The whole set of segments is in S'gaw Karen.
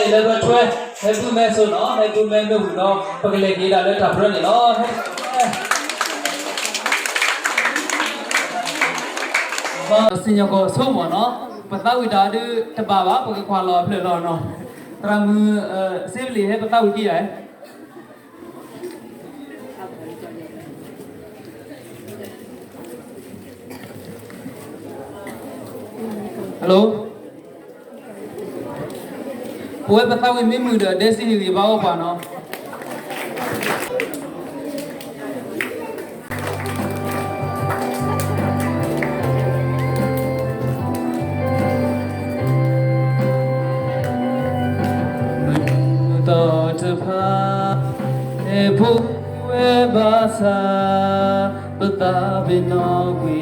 eleven twelve ဟဲဘုမဲစိနီၤ, ဟဲဘုမဲမ့ၢ်ဝံၤဒီး ပကလဲၤက့ၤဒၣ်လၢတၢ်ပြၢန့ၣ်လီၤ. စံၣ်ညီၣ်ကွီၢ်ဆိကမိၣ်နီၤ, ပသးဝံၣ်တၢ်ဒုးတဘၣ်ဘၣ်, ပကကွၢ်လီၤအဖျၢၣ်လီၤနီၤ. သရၣ်မုၣ်စ့ပလံၤ ဟဲပသးဝံၣ်ခံဂၤဧါ. Hello, ပဝဲပသးဝံၣ်မ့ၢ်မုာ်ဒီး ဒဲစံနံၣ်ဂံၢ်ဘါအိၣ်ပှၤနီၤ. မုၢ်သီတဖၣ် ဟဲဖိဝဲဘၣ်ဆၣ်, ပသးပ့ၤနီၣ်ကွံ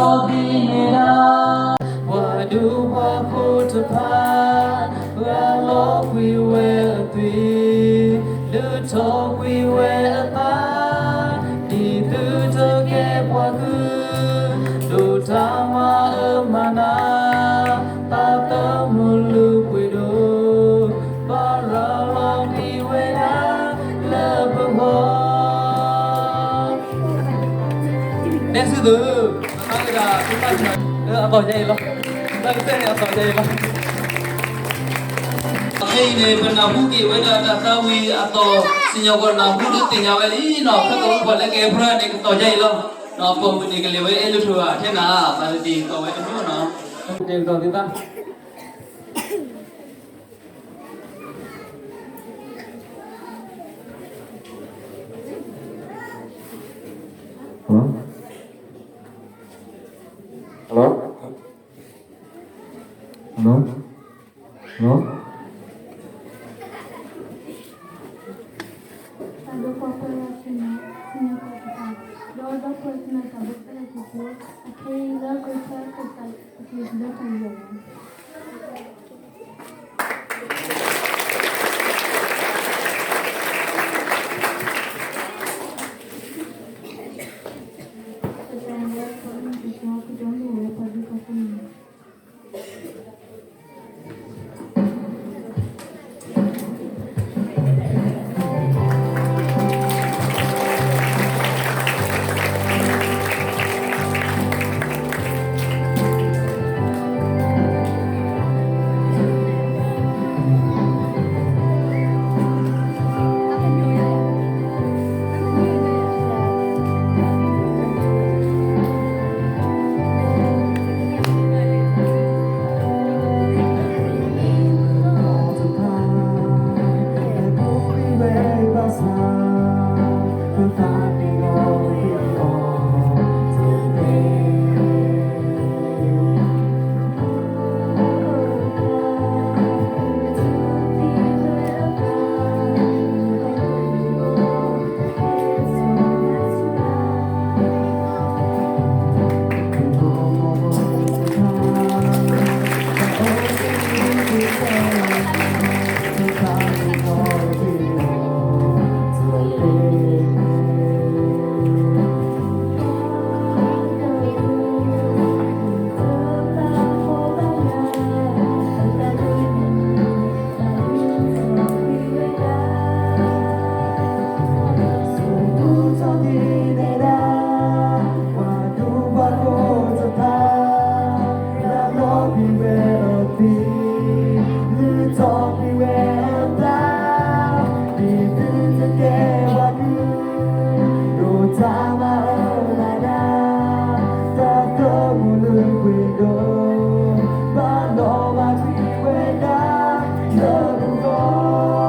ာ်အီၤတသ့. ပှၤဒူပှၤဖိတဖၣ် ရၤလီၤကွံာ်ဝဲအသွံၣ်, ဒုးထီၣ်ကွံာ်ဝဲအသး, ဒ်သုတကဲပှၤကုၢ်, ဒိၣ်တၢ်မၤအၢမၤနး, သးသမူလုၢ်ပှ့ၤဒိၣ်, ဘၣ်ရၤလီၤကွံာ်ဝဲဒၣ်လၢပဂီၢ်. ဒဲစံသိ, အသီၣ်ညါအံၤလီၤ, တၢ်ကစဲန့ၣ်အသီၣ်ညါအံၤလီၤ. ခဲအံၤန့ၣ် ပနၢ်ဟူက့ၤဝဲဒၣ်တၢ်သးဝံၣ်အသီၣ်, စံၣ်ညီၣ်ကွီၢ်နၢ်ဟူလၢသ့ၣ်ညါဝဲလံနီၤ, ဖဲကီၢ်ပှၤလၢကဲပြၢန့ၣ် ကသီၣ်ညါအံၤလီၤ. ပိာ်မုၣ်န့ၣ်ကလဲၤဝဲအဲၣ်လၢထူၣ်ဧါ, ထဲနၤ ပာ်သတံၢ်သီၣ်ဝဲတမုာ်နီၤ, တဲကသီၣ်သ့သး. Hello? Hello? Hello? Hello? တၢ်ဒိၣ်ပှၤပၢလီၤဆ့ၣ်နီၤ, စံၣ်ညီၣ်ကွီၢ်တဖၣ်, ဒီးဒီပုၢ်ဝဲၢ်သ့ၣ်တဖၣ် တၢ်ဒိၣ်ပှၤလီၤဆ့ၣ်နီၤ, အခဲအံၤလၢကစၢ်ခရံာ်အပူၤ ပကလဲၤတုၤလၢတၢ်ယံာ်လီၤ.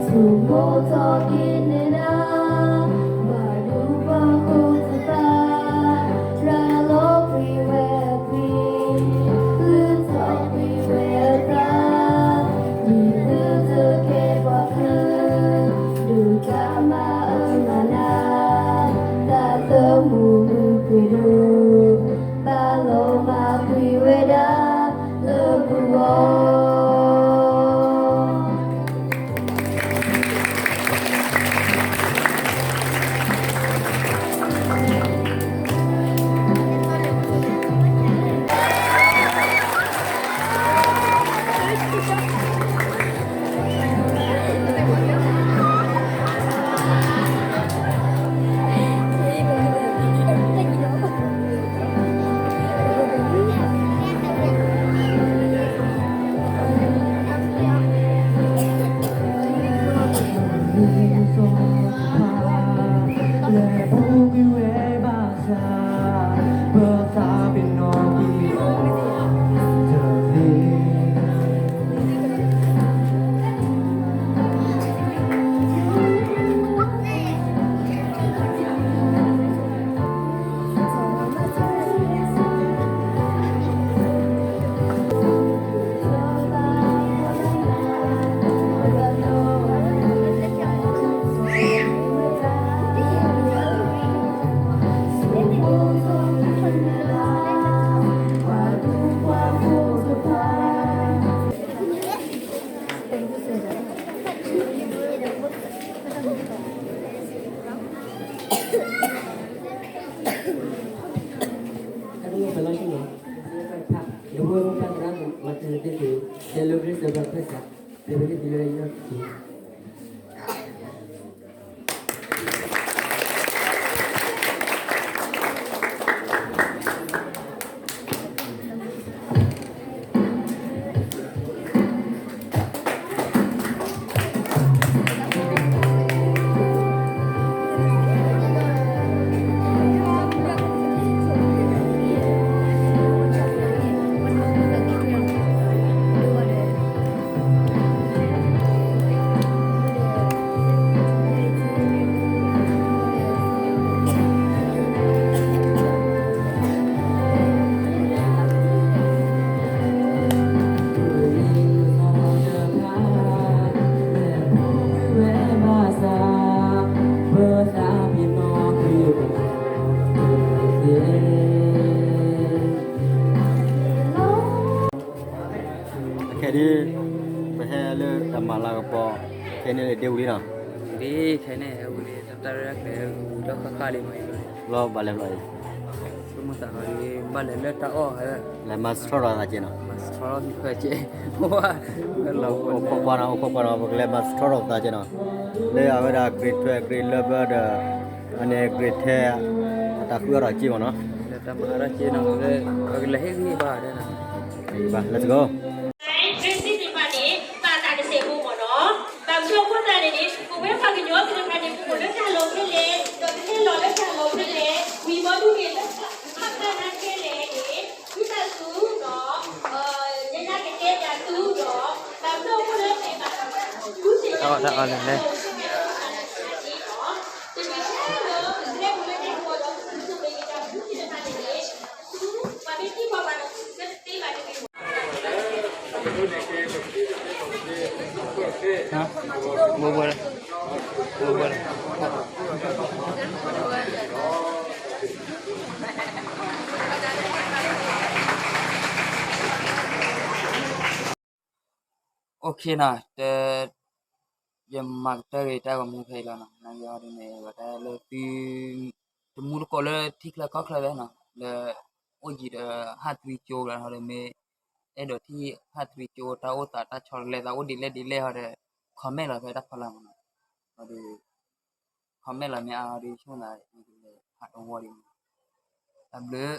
ဆိကမိၣ်ထီၣ်က့ၤန့ၢ်ဒၣ် ပှၤဒူပှၤယိၤတဖၣ် ရၤလီၤကွံာ်ဝဲအပှ့ၤ လုၢ်ထီၣ်ကွံာ်ဝဲအသး ဒ်သုတကဲပှၤကလုာ် ဒုးတၢ်မၤအၢမၤနး တၢ်သၢမူမူပှ့ၤဒိၣ် ပာ်လီၤမၢ်ကွံာ်ဝဲဒၣ်လၢပဂီၢ်. ခဲဒုး ပဟဲလၢတၢ်မၤလၤကပီၤ ခဲန့ၣ်လၢဒ့ဝံၤလံနီၤ, ဒ်ခဲန့ၣ်ဝံၤလံ တၢ်ရဲၣ်ကျဲၤဝံၤလီၢ်ဃၣ်ဃၣ်လံမးအံၤလီၤ, ဘျီဘၣ်လဲၤဘျီအံၤ, ဆိကမိၣ်သးဟီဒ် ဘၣ်လဲၤလၢတၢ်အီၣ်ဟဲ, လဲၤမၤစထီၣ်ဒီးသးကဲနီၤ, မၤစထီၣ်လီၤမံၤခွဲးကဲ, အိၣ်ခိးကွၢ်နီၤ အိၣ်ခိးကွၢ်နီၤ ပကလဲၤမၤစထီၣ်ဒီးသးကဲနီၤ, လၢအဝဲဒၣ် grade twelve grade eleven ဒီး အန့ၣ် grade ten အတၢ်ဃုအီၣ်ဒီးက့မးနီၤ, လၢတၢ်မၤအီၣ်ဒီးက့နီၤ, ပကလဲၤဟ့ၣ်ဂံၢ်ဘါဒဲနီၤ, ဘၣ် let's go. န့ၣ် ဘၣ်သးတစဲးဖိမ့ၢ်နီၤ, ဘၣ်မနုၤအဃိသတးန့ၣ်န့ၣ် ပဝဲပှၤကညီသ့ၣ်တဖၣ်န့ၣ် ပအိၣ်လၢတၢ်လီၢ်ဖဲလဲၣ်, ဒီးပဟဲလီၤလၢတၢ်လီၢ်ဖဲလဲၣ်, ဝံၤဘီဒုးန့ၣ် လၢတၢ်ဖးဖျါနၤခဲလဲၣ်န့ၣ် ဝံသးစူၤနီၤ, ယနာ်ကတဲတၢ်သုဒီး ဘၣ်မနုၤအဃိလၢပဘၣ် တၢ်အီၣ်တၢ်အီလဲၣ်လဲၣ် ဘိဘိလၢ ဘိဘိလၢ OK နီၤ, တ ယမၤကတၢၢ်ဂ့ၤတၢ်ဂီၤမူဖဲအံၤလီၤနီၤ, နာ်က့ဟီဒ်န့ၣ် ဝဲတၢ်လၢသု တမူတကိးလၢထံချၢကီၢ်ချၢဝဲနီၤ, လၢ အိၣ်ယံၤဒီး ဟးသရံကၠိလီၤဟီဒီး မ့ၢ်အဲၣ်ဒိးထံၣ်ဟးသရံကၠိတၢ်အိၣ်သးတၢ်ဆီတလဲသးအိၣ်ဒ်လဲၣ်ဒ်လဲၣ်ဟီဒီး comment လီၤဖဲတၢ်ဖီလာ်မးနီၤ, ဟီဒီး comment လီၤမ့ၢ်အါဟီဒီး ဆိကမိၣ်သး ယကလဲၤဟးတဝီဒံးမး, တၢ်ဘျုး